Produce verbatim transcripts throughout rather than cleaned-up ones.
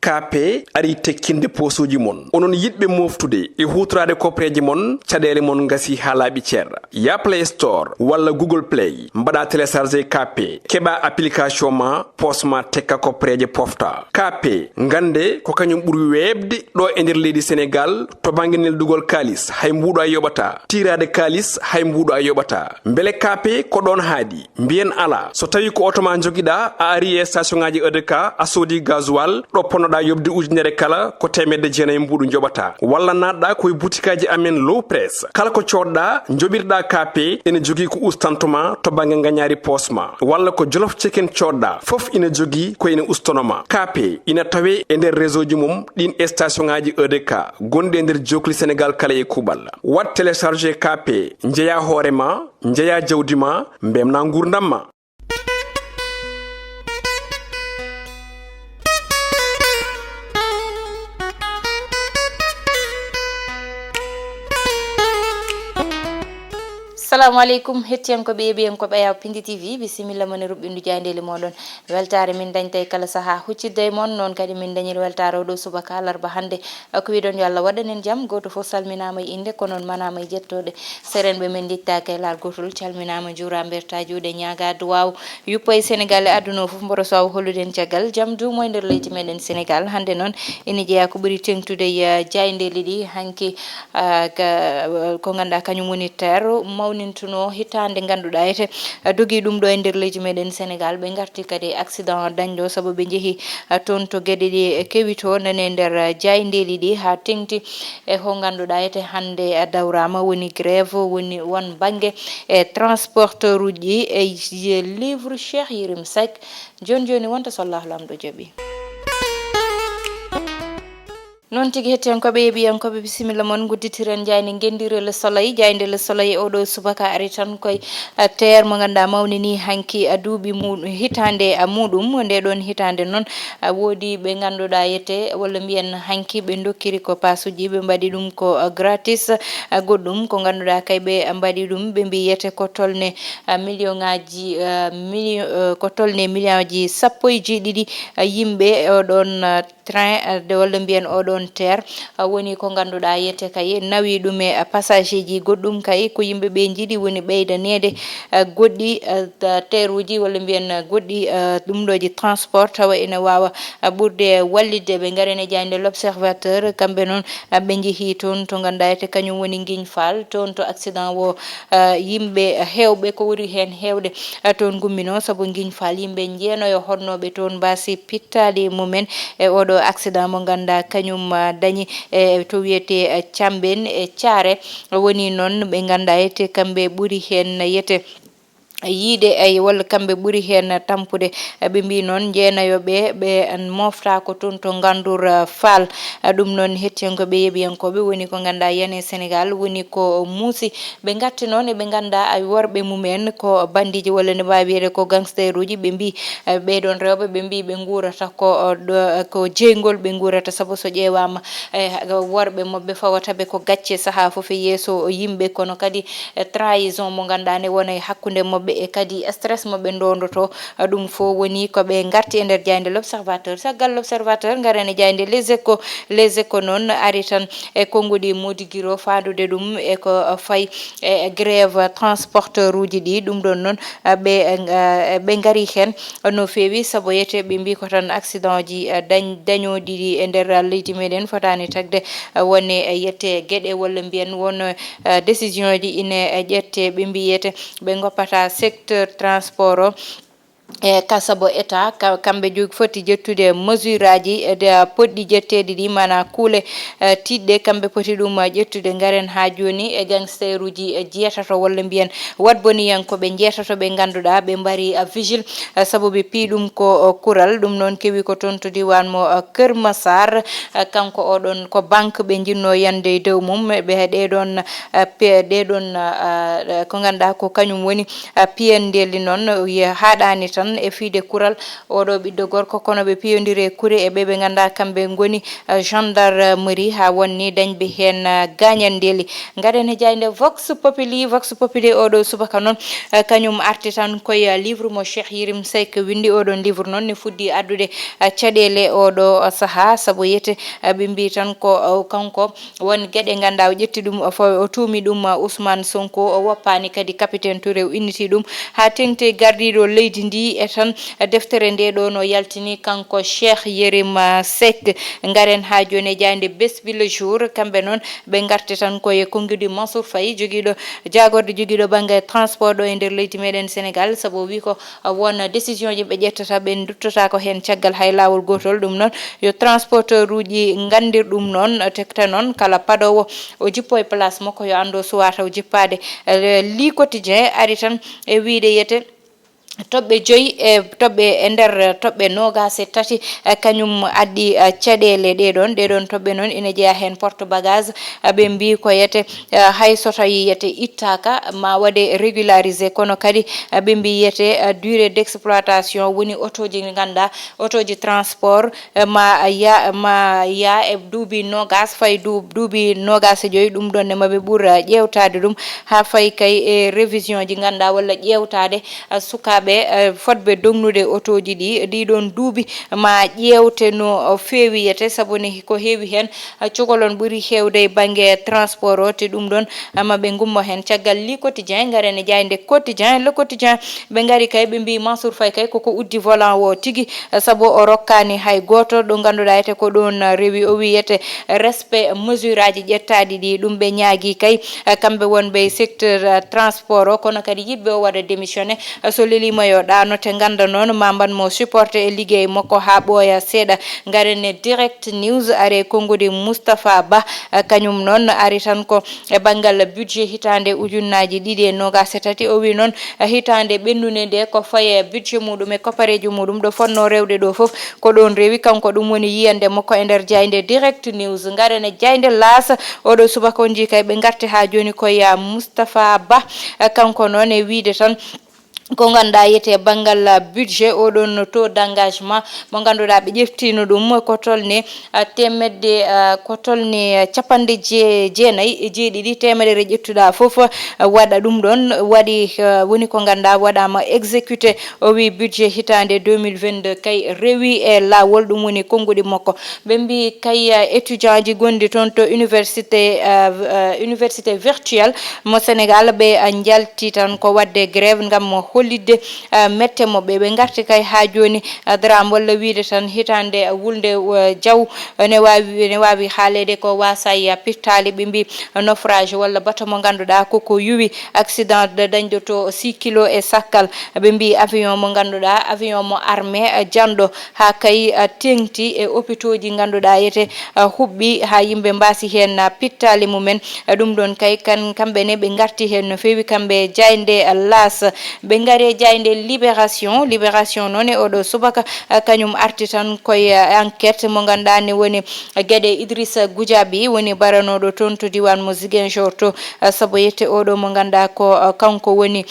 K P ari tekkinde poosuuji mon. Onon yiɗɓe mooftude e huutoraade kopreeje mon, caɗeele mon ngasi haa laaɓi cer. Ya Play Store walla Google Play, mbaɗa télécharger K P, keɓa application ma, poos ma tekka kopreeje pofta. K P, ngannde ko kañum ɓuri weeɓde ɗo e nder leydi Senegaal to bannge neldugol kaalis, hay mbuuɗo a yoɓata. Tiiraade kaalis, hay mbuuɗo a yoɓata. Mbele K P ko ɗoon haaɗi? Mbiyen alaa. So tawii ko oto ma njogiɗaa, a ari e station ŋaaji E D K, a soodi gasoil, ɗo ponnoɗaa yoɓde ujunere kala, ko teemedde jeenayi mbuuɗu njoɓataa. Walla naatɗaa ko e butikaaji amen Low Press. Kala ko coodɗaa, njoɓirɗaa K P, ene jogii ko ustanto ma to bannge ngañaari poos ma. Walla ko Jolof Chicken coodɗaa, fof ina jogii ko ene ustono ma. K P ina tawee e nder réseau ji mum ɗiin e station ŋaaji E D K gonɗi e nder jookli Senegaal kala e kuuɓal. Waɗ télécharger K P, njeyaa hoore ma, njeyaa jawdi ma, mbemnaa nguurndam ma. Salamu aleykum, hettiyankooɓe, yeeɓiyankooɓe Ayaw Pindi T V, bisimilla mon e ruɓɓindu jaayndeeli mooɗon. Weltaare min dañta e kala sahaa huccidde e mon, noon kadi min dañir weltaare oɗo subaka alarba hannde. Ko wiɗon yo Allah waɗan en jam, gooto fof salminaama e innde, ko noon manaama e jettooɗe. Serenɓe men njettaaka e laal gootol, calminaama, njuuraama, mbertaa juuɗe, ñaagaa duwaaw, yuppa e Senegaal e aduna o fof, mboɗo so aw hollude en caggal jam duumo e nder leydi meɗen Senegaal. Hannde noon ene jeyaa ko ɓuri teŋtude e, eh, jaayndeeli ɗi hanki, ah, ka, ko ngannduɗaa kañum woni teer mawnintunoo hitaande ngannduɗaa ete, ah, dogii ɗum ɗo e nder leydi meɗen Senegaal. Ɓe ngarti kadi e accident dañɗo sabu ɓe njehi, ah, toon to geɗe ɗe kewi to nane nder, ah, jaayndeeli ɗi haa teŋti e ko ngannduɗaa ete hannde, ah, dawraama woni grève woni won bannge e transporteur uji e livre Cheikh Yérim Seck. Jooni jooni wonta so Allahu Laamɗo jaɓi. Noon tigi, hettiyankooɓe, yeeɓiyankooɓe, bisimilla mon, ngudditiren jaaynde ngenndire Le Soleil. Jaaynde Le Soleil oɗo subaka ari tan koye, eh, teer mo ngannduɗaa mawnini hanki, eh, duuɓi mu-, hitaande, eh, muɗum. Nde ɗoon hitaande noon, eh, woodi ɓe ngannduɗaa yete, walla mbiyen hanki ɓe ndokkiri ko paasuji, ɓe mbaɗi ɗum ko, eh, gratis. Eh, goɗɗum ko ngannduɗaa kay ɓe mbaɗi ɗum, ɓe mbi yete ko tolne, eh, million ŋaaji, eh, million, eh, ko tolne million ji sappo e jeeɗiɗi, eh, yimɓe, eh, oɗon, eh, train, eh, de walla mbiyen oɗon teer, eh, woni ko ngannduɗaa yete kay nawi ɗum e, eh, passager ji goɗɗum kay ko yimɓe ɓe njiɗi woni ɓeydaneede, eh, goɗɗi, eh, ta-, teeruuji walla mbiyen, eh, goɗɗi, eh, ɗum ɗo ji transport tawa ene waawa, eh, ɓurde wallitde ɓe. Ngaren e jaaynde L'Observateur, kamɓe noon, eh, ɓe njehii toon to ngannduɗaa ete kañum woni Ngiñ Faal, toon to accident o, eh, yimɓe heewɓe ko ɓuri heen heewde, eh, toon ngumminoo sabu Ngiñ Faal yimɓe njeenayo honnooɓe toon mbaasi pittaali mumen e oɗo accident mo ngannduɗaa kañum, ah, dañi e to wiyetee, ah, Camben e Caare. Woni noon ɓe ngannduɗaa yete kamɓe ɓuri heen yete yiide ay walla kamɓe ɓuri heen tampude. Ɓe mbii noon njeenayo ɓe, ɓe moftaako toon to Nganndur, ah, Faal. Ah, ɗum noon hettiyankooɓe, yeeɓiyankooɓe woni ko ngannduɗaa yane Senegaal woni ko muusi. Ɓe ngatti noon eɓe ngannduɗaa ay worɓe mumen ko bandiiji walla ne mbaawi wiyeede ko gangsteruuji. Ɓe mbii, eh, ɓee ɗoon rewɓe ɓe mbii ɓe nguurata ko, eh, ɗo, eh, ko jeyngol ɓe nguurata sabu so ƴeewaama, eh, worɓe maɓɓe fawata ɓe ko gacce sahaa fof e yeeso yimɓe, kono kadi, eh, trahison mo ngannduɗaa ne wona e hakkunde maɓɓe e kadi stress mo ɓe ndondoto. Eh, ɗum fof woni ko ɓe ngarti e nder jaaynde L'Observateur. Caggal L'Observateur ngaren e jaaynde Les Échos. Les Échos noon ari tan e konnguɗi Mody Guiro faandude ɗum e ko fayi e grève transporteur uji ɗi. Ɗum ɗoon noon, ɓe, ɓe ngari heen no feewi, sabu yete ɓe mbii ko tan accident ji dañ-, dañooɗi ɗi e nder leydi meɗen fotaani tagde wone yete geɗe walla mbiyen won décision ji ine ƴette. Ɓe mbii yete ɓe ngoppata secteur transport o. E ka sabu état, ka-, kamɓe jog-, foti ƴettude mesure aji, e de, poɗɗi ƴetteeɗi ɗi, maanaa kuule, e, tiiɗɗe, kamɓe poti ɗum, e, ƴettude. Ngaren haa jooni e gangsteruuji, e, jeetato, walla mbiyen waɗboniyankooɓe jeetato ɓe ngannduɗaa ɓe mbari, e, vigile, e, sabu ɓe pii ɗum ko, o, kural. Ɗum noon kewi ko toon to diiwaan mo, e, Kër Massar. E, kanko oɗon ko banque ɓe njinnoo yande e dow mum. Ɓe ɗee ɗoon, e, pe-, ɗee ɗoon, e, e, ko ngannduɗaa ko kañum woni a, piyandeeli noon, o wiya haaɗaani tan e fiyde kural oɗo ɓiɗɗo gorko, kono ɓe piyondiri e kure e ɓe ɓe ngannduɗaa kamɓe ngoni, eh, gendarmerie, haa wonni dañɓe heen, eh, gaañandeeli. Ngaɗen e jaaynde Vox Populi. Vox Populi oɗo subaka noon, eh, kañum arti tan koye, eh, livre mo Cheikh Yérim Seck winndi. Oɗon livre noon ne fuɗɗi addude, eh, caɗeele oɗo, eh, sahaa, sabu yete, eh, ɓe mbii tan ko, eh, kanko won geɗe ngannduɗaa o ƴetti ɗum, o fawi, o tuumi ɗum, uh, Ousmane Sonko, o woppaani kadi Capitaine Touré, o inniti ɗum haa teŋti gardiiɗo leydi ndi. E tan, uh, deftere nde ɗo no yaltini kanko Cheikh Yérim, uh, Seck. Ngaren haa jooni e jaaynde Bés Bi Le Jour, kamɓe noon ɓe ngarti tan koye konnguɗi Mansour Faye, jogiiɗo jaagorde, jogiiɗo bannge transport ɗo e nder leydi meɗen Sénégal, sabu o wii ko won décision ji ɓe ƴettata, ɓe duttata ko heen caggal hay laawol gootol. Ɗum noon, yo transporteur uji nganndir ɗum noon, tekta noon kala paɗoowo o jippo e place makko, yo anndu o suwaa taw jippaade. Eh, Le Quotidien ari tan e wiyde yete toɓɓe joyi e toɓɓe e nder toɓɓe noogaas e tati, eh, kañum addi, eh, caɗeele ɗee ɗoon. Ɗee ɗoon toɓɓe noon ina jeyaa heen porte bagage, eh, ɓe mbii ko yete, eh, hay so tawii yete ittaaka, ma waɗe régularisé, kono kadi, eh, ɓe mbii yete, eh, durée d'exploitation woni otooji ɗi ngannduɗaa, otooji transport, eh, ma ya-, ma yaa e duuɓi noogaas, fayi du-, duuɓi noogaas e joyi, ɗum ɗoon ne ma ɓe ɓur, eh, ƴeewtaade ɗum, haa fayi kay e révision ji ngannduɗaa walla ƴeewtaade, eh, sukaaɓe, eh, fotɓe dognude otooji ɗi, ɗii ɗoon duuɓi ma ƴeewte no feewi yete, sabu ne ko heewi heen, eh, cukalon ɓuri heewde e bannge transport o, te ɗum ɗoon, eh, ma ɓe ngummo heen. Caggal Le Quotidien, ngaren e jaaynde Quotidien, Le Quotidien, ɓe ngari kay, ɓe mbii Mansour Faye kay koko uddi volant o tigi, eh, sabu o rokkaani hay gooto. Ɗo ngannduɗaa ete ko ɗoon, eh, rewi, o wiyete respect mesure aji ƴettaaɗi ɗi, ɗum ɓe ñaagi kay, eh, kamɓe wonɓe e secteur, eh, transport o, kono kadi yiɗɓe o waɗa démissionné, eh, so leliima yo ɗaano, te ngannda noon ma mbaɗ mo supporté e liggey makko haa ɓooya seeɗa. Ngaren e Direct News, are konnguɗi Moustapha Ba, eh, kañum noon ari tan ko e banngal budget hitaande ujunnaaji ɗiɗi e noogaas e tati. O wii noon, eh, hitaande ɓennunde nde ko faye budget muɗum e koppareeji muɗum ɗo fotnoo rewde ɗo fof, ko ɗoon rewi kanko. Ɗum woni yiyannde makko e nder jaaynde Direct News. Ngaren e jaaynde L'As, oɗo subaka on njii kay ɓe ngarti haa jooni ko ya Moustapha Ba, eh, kanko noon e wiyde tan ko ngannduɗaa yiyetee banngal, ah, budget, oɗon taux d'engagement mo ngannduɗaa ɓe ƴeftiino ɗum ko tolni, ah, teemedde, ah, ko tolni, ah, capanɗe jee-, jeenayi e jeeɗiɗi teemedere ƴettuɗaa fof, ah, waɗa ɗum ɗoon, waɗi, ah, woni ko ngannduɗaa waɗaama exécuté. O wii budget hitaande deux mille vingt-deux kay rewi e laawol, ɗum woni konnguɗi makko. Ɓe mbii kay, ah, étudiant ji gonɗi toon to université, ah, ah, université virtuelle mo Sénégal, ɓe, ah, njalti tan ko waɗde grève ngam mo hollitde, ah, mette mo ɓe. Ɓe ngarti kay haa jooni, ah, drame walla wiyde tan hitaande, ah, wulnde, ah, jaw, ah, ne waawi, ne waawi haaleede ko waasay, ah, pittaali. Ɓe mbii naufrage walla bato mo ngannduɗaa koko yuwi, accident de dañde to six kilo e sakkal. Ɓe mbii avion mo ngannduɗaa, avion mo armée, ah, janɗo haa kay, ah, teeŋti e hôpitaux ji ngannduɗaa yete, ah, huɓɓi haa yimɓe mbaasi heen, ah, pittaali mumen. Ah, ɗum ɗoon kay kan, kamɓe ne ɓe ngarti heen no feewi, kamɓe jaaynde, ah, L'As. Ɓe ngari e jaaynde Libération. Libération noon e oɗo subaka, ah, kañum arti tan koye, ah, enquête mo ngannduɗaa ne woni, ah, geɗe Idrissa Goudiaby woni baranooɗo toon to diiwaan mo Ziguinchor to, ah, sabu yette oɗo mo ngannduɗaa ko, ah, kanko woni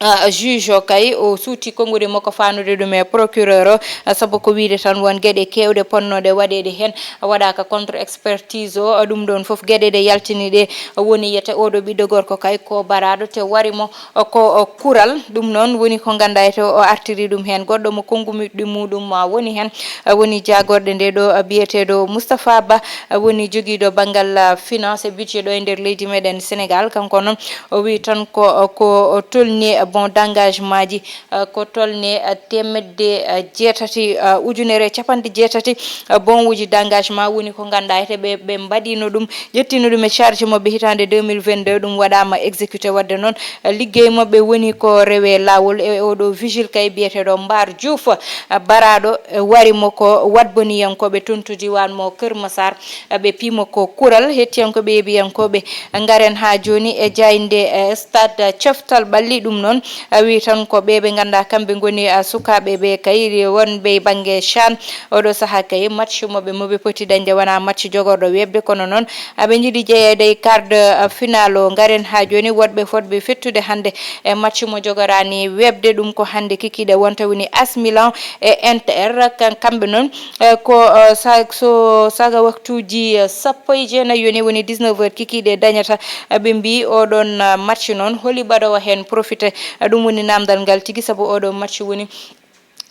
ah, juge o kay, o suuti konnguɗi makko faandude ɗum e procureur o, ah, sabu ko wiyde tan won geɗe keewɗe potnooɗe waɗeede heen, waɗaaka contre expertise o, ah, ɗum ɗoon fof geɗe ɗe yaltini ɗe, ah, woni yete oɗo ɓiɗɗo gorko kay ko baraaɗo te wari mo, ah, ko, ah, kural. Ɗum noon woni ko ngannduɗaa yete o artiri ɗum heen. Goɗɗo mo konnguɗi muɗum, ah, woni heen, ah, woni jaagorɗe nde ɗo, ah, biyeteeɗo Moustapha Ba, ah, woni jogiiɗo banngal, ah, finance e budget ɗo e nder leydi meɗen Sénégal. Kanko noon, o wii tan ko, ko tolni bon d'engagement ji, eh, ko tolni, eh, teemedde, eh, jeetati, eh, ujunere e capanɗe jeetati, eh, bon uji d'engagement woni ko ngannduɗaa ete ɓe, ɓe mbaɗino ɗum, ƴettino ɗum e charge maɓɓe hitaande deux mille vingt-deux, ɗum waɗaama exécuté. Waɗde noon, eh, liggey maɓɓe woni ko rewe laawol e oɗo vigile kay biyeteeɗo Mbar Diouf, eh, baraaɗo, eh, wari mo ko waɗboniyankooɓe toon to diiwaan mo Kër Massar, eh, ɓe piimo ko kural. Hettiyankooɓe, yeeɓiyankooɓe, ngaren haa jooni e jaaynde, eh, Stade Coftal Ɓalli. Ɗum noon, A wi tan ko ɓe ɓe nganndaa kamɓe ngoni, a, sukaaɓe ɓe kay wonɓe e bannge chan. Oɗo sahaa kay match mo ɓe, mo ɓe poti dañde wonaa match jogorɗo weɓde, kono noon aɓe njiɗi jeyeede e quart de, a, finale o. Ngaren haa jooni woɗɓe fotɓe fettude hannde e match mo jogoraani weɓde. Ɗum ko hannde kikiiɗe wonta woni A C Milan e Inter. Kan-, kamɓe noon, e, ko, e, sa-, so saga waktuuji, e, sappo e jeenayi yoni woni dix-neuf heures kikiiɗe dañata. E, ɓe mbii oɗon, e, match noon holi baɗowo heen profité? E, ɗum woni naamndal ngal tigi, sabu oɗo match woni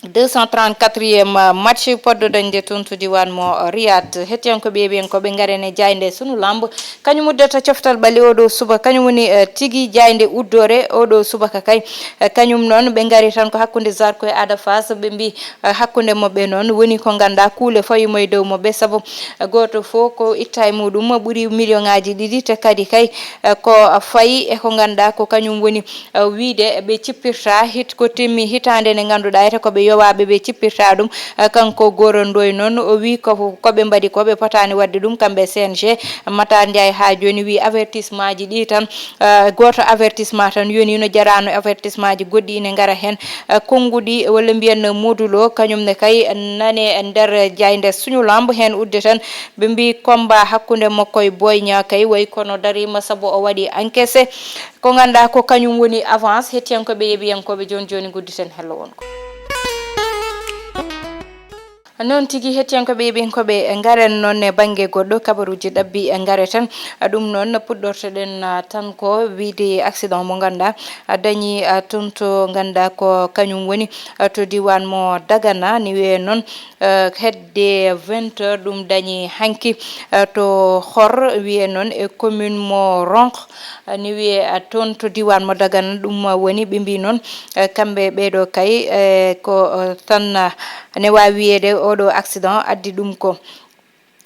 deux cent trente-quatrième match poddo dañde toon to diiwaan mo Riyad. Hettiyankooɓe, yeeɓiyankooɓe, ngaren e jaaynde Sunu Lamb. Kañum uddata coftal ɓalli oɗo suba, kañum woni, eh, tigi jaaynde uddoore oɗo subaka kay. Eh, kañum noon ɓe ngari tan ko hakkunde Zarko e Ada Fass, ɓe mbii, eh, hakkunde maɓɓe noon woni ko nganndaa kuule fawii mo e dow maɓɓe, sabu, eh, gooto fof ko itta e muɗum ɓuri million ŋaaji ɗiɗi, te kadi kay, eh, ko fayi e ko nganndaa ko kañum woni, eh, wiyde ɓe cippirta hit ko timmi hitaande nde ngannduɗaa ete ko ɓe yowaaɓe ɓe cippirta ɗum. Eh, kanko Gora Ndoye noon o wii ko, ko ɓe mbaɗi ko ɓe potaani waɗde ɗum kamɓe C N G. Matar Ndiaye haa jooni wii avertissement ji ɗi tan, eh, gooto avertissement tan yoni no jaraano avertissement ji goɗɗi ine ngara heen. Eh, konnguɗi walla mbiyen modulo kañum ne kay nane e nder jaaynde Suñu Lamb heen udde tan. Ɓe mbii combat hakkunde makko e Boy Niang kay wayi kono dariima sabu o waɗi encaissé. Ko nganndaa ko kañum woni avance. Hettiyankooɓe, yeeɓiyankooɓe, jooni jooni ngudditen hello won ko. Noon tigi, hettiyankooɓe, yeeɓiyankooɓe, ngaren noon e bannge goɗɗo kabaruuji ɗabbi e ngare tan. Ɗum noon puɗɗortoɗen, ah, tan ko wiyde accident mo nganndaa, ah, dañi, ah, toon to nganndaa ko kañum woni, ah, to diiwaan mo Dagana, ni wiyee noon, eh, hedde vingt heures, ɗum dañi hanki, eh, to Hor, wiyee noon e commune mo Ronk, eh, ni wiyee, eh, toon to diiwaan mo Dagana, ɗum, eh, woni ɓe mbii noon, eh, kamɓe ɓeeɗo kay, eh, ko, eh, tan, eh, ne waawi wiyeede oɗo accident addi ɗum ko.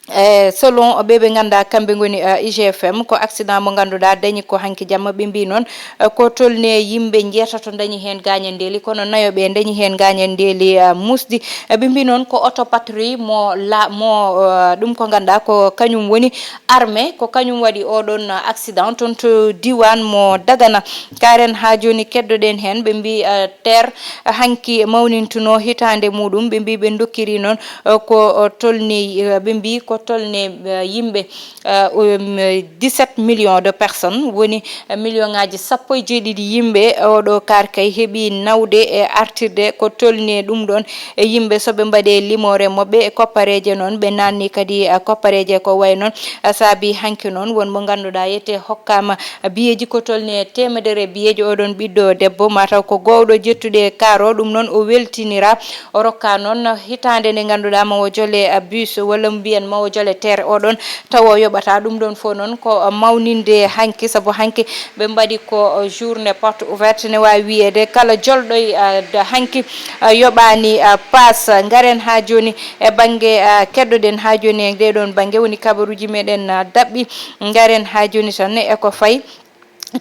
Eh, selon ɓe ɓe nganndaa kamɓe ngoni, eh, I G F M, ko accident mo ngannduɗaa dañi ko hanki jamma. Ɓe mbii noon, eh, ko tolni yimɓe njeetato dañi heen gaañandeeli, kono nayo ɓe dañi heen gaañandeeli, eh, musdi. Eh, ɓe mbii noon ko auto patrouille mo la-, mo, eh, ɗum ko ngannduɗaa ko kañum woni armée, ko kañum waɗi oɗon, eh, accident toon to diiwaan mo Dagana. Karen haa jooni keddoɗen heen, ɓe mbii, eh, Ter hanki mawnintunoo hitaande muɗum. Ɓe mbii ɓe ndokkiri noon, eh, ko, eh, tolni, eh, ɓe mbii ko tolni, eh, yimɓe, eh, um, eh, dix-sept millions de personnes, woni, eh, million ŋaaji sappo e jeeɗiɗi yimɓe. Oɗo kaar kay heɓi nawde e artirde ko tolni ɗum ɗoon e yimɓe. So ɓe mbaɗee limoore maɓɓe e koppareeje noon, ɓe naanni kadi, eh, koppareeje ko wayi noon, eh, saabi hanki noon won mo ngannduɗaa yete hokkaama biyeeji ko tolni e teemedere biyeeji. Oɗon ɓiɗɗo debbo mataw ko gowɗo jettude kaaro, ɗum noon o weltinira. O rokka noon hitaande nde ngannduɗaa ma o jole, a, bus walla mbiyen ma o jole terre oɗon tawa o yoɓata. Ɗum ɗoon fof noon ko, a, mawninde hanki, sabu hanki ɓe mbaɗi ko, a, journée porte ouverte ne waawi wiyeede kala jolɗo e, a, da hanki, a, yoɓaani, a, paas. Ngaren haa jooni e bannge, a, keddoɗen haa jooni e ndee ɗoon bannge woni kabaruuji meɗen, a, daɓɓi. Ngaren haa jooni tan e ko fayi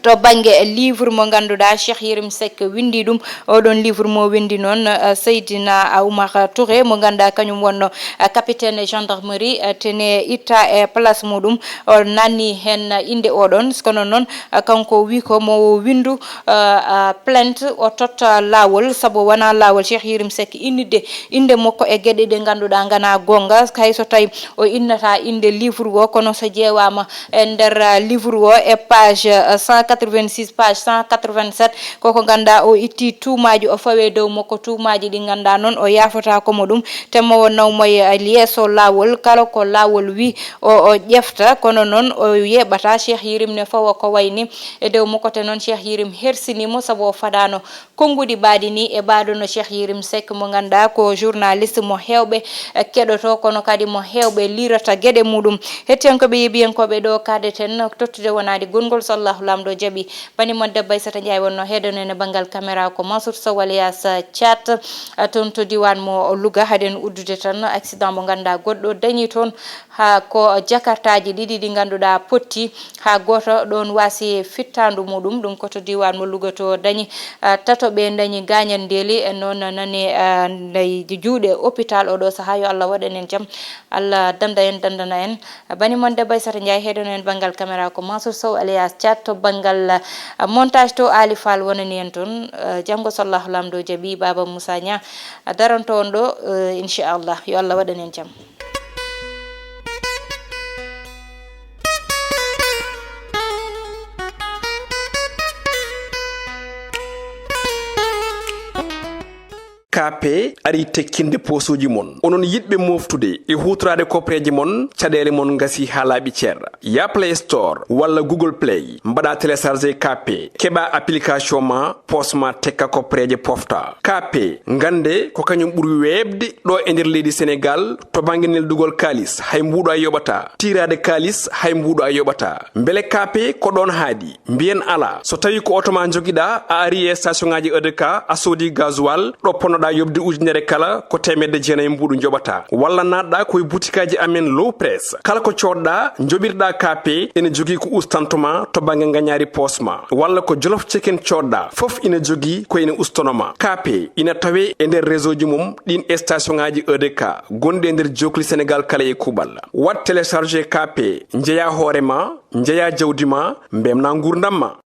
to bannge livre mo ngannduɗaa Cheikh Yérim Seck winndi ɗum. Oɗon livre mo winndi noon, eh, Seydina Oumar Touré mo ngannduɗaa kañum wonno, eh, capitaine gendarmerie, eh, tene itta e place muɗum. O nanni heen innde oɗon, kono noon, eh, kanko wi ko mo winndu, eh, eh, plainte o totta laawol, sabu wonaa laawol Cheikh Yérim Seck innitde innde makko e geɗe ɗe ngannduɗaa ngana goonga, hay so tawi o innata innde livre o, kono so ƴeewaama e nder, ah, livre o e page, ah, cent quatre-vingt-six, page cent quatre-vingt-sept, koko ngannduɗaa o itti tuumaaji o fawe dow makko, tuumaaji ɗi ngannduɗaa noon o yaafotaako mo ɗum, te mo o naw mo e, ah, yeeso laawol, kala ko laawol wi o, o ƴefta, kono noon o yeɓata Cheikh Yérim ne fawa ko wayni e dow makko, te noon Cheikh Yérim hersini mo sabu o fadaano konnguɗi baɗi ni e baɗo no Cheikh Yérim Seck mo ngannduɗaa ko journaliste mo heewɓe, eh, keɗoto, kono kadi mo heewɓe liirata geɗe muɗum. Hettiyankooɓe, yeeɓiyankooɓe, ɗo kaadeten tottude wonaade gonngol, so Allahu Laamɗo jaɓi. Bani mon debbo Aissata Ndiaye wonno heedano en e banngal caméra ko Mansour Sow alias Thiat, eh, toon to diiwaan mo Louga. Haɗen uddude tan accident mo ngannduɗaa goɗɗo dañi toon. Haa ko jakartaaji ɗiɗi ɗi ngannduɗaa potti, haa gooto ɗoon waasi fittaandu muɗum, ɗum ko to diiwaan mo Louga to dañi, ah, tato ɓe dañi gaañandeeli, e noon nani, ah, nde juuɗe hôpital oɗo sahaa. Yo Allah waɗan en jam, Allah danda en, dandana en. Bani mon debbo Aissata Ndiaye, heedano en banngal caméra ko Mansour Sow alias Thiat to Ngal, eh, montage to Ali Fall wonani en toon, eh, janngo so Allahu Laamɗo jaɓi, Baaba Moussa Niang, eh, daranto on ɗo, eh, inchallah. Yo Allah waɗan en jam. K P ari tekkinde poosuuji mon. Onon yiɗɓe mooftude e huutoraade kopreeje mon, caɗeele mon ngasi haa laaɓi cer. Ya Play Store walla Google Play, mbaɗa télécharger K P, keɓa application ma, poos ma tekka kopreeje pofta. K P, ngannde ko kañum ɓuri weeɓde ɗo e nder leydi Senegal to bannge neldugol kaalis, hay mbuuɗo a yoɓata. Tiiraade kaalis, hay mbuuɗo a yoɓata. Mbele K P ko ɗoon haaɗi? Mbiyen alaa. So tawi ko oto ma njogiɗa, a ari e station ngaji E D K, a soodi gasoil, ɗo ponnoɗa yoɓde ujunere kala ko teemedde jeenayi mbuuɗu njoɓata. Walla naatɗa ko e butikaaji amen Low Press. Kala ko coodɗa, njoɓirɗa K P, ene jogii ko ustanto ma to bannge ngañaari poos ma. Walla ko Jolof Chicken coodɗa, fof ina jogii ko ene ustono ma. K P ina tawe e nder réseau ji mum ɗin e station ngaji E D K gonɗi e nder jookli Senegal kala e kuuɓal. Waɗ télécharger K P, njeya hoore ma, njeya jawdi ma, mbemna nguurndam ma.